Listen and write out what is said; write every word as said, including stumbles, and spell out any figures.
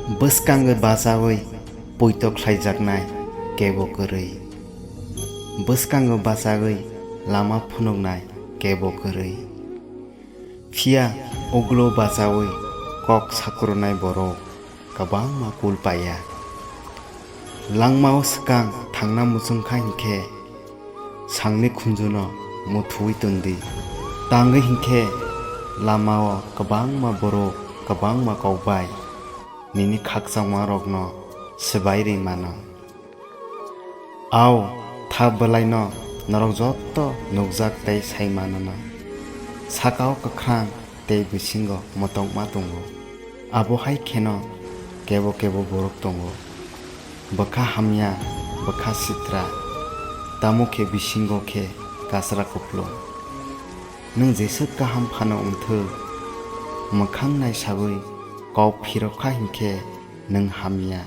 Bwskango bachaui poito khlaijaknai kebo kwrwi. Bwskango bachaui lama phunuknai kebo kwrwi. Phiya ulo bachaui kok sakrunai borok kwbangma kul paiya. Langmao swkang thangna muchungkha hinkhe sangni khunjuno muthuwi tondi. Tangwi hinkhe lamao kwbangma borok kwbangma kokbai nini khakchangmarokno swbai rwi mano. Ao, tha bwlaino norok joto nukjak tei sai manono. Sakao kwkhrang tei bisingo motokma tongo. Abo hai kheno kebo kebo borok tongo. Bwkha hamya, bwkha sitra, tamo khe bisingo khe kasra kupulung. Nwng jeswk kaham phano wngthwk, mwkhang naisagwi kok phirokha hinkhe nwng hamya.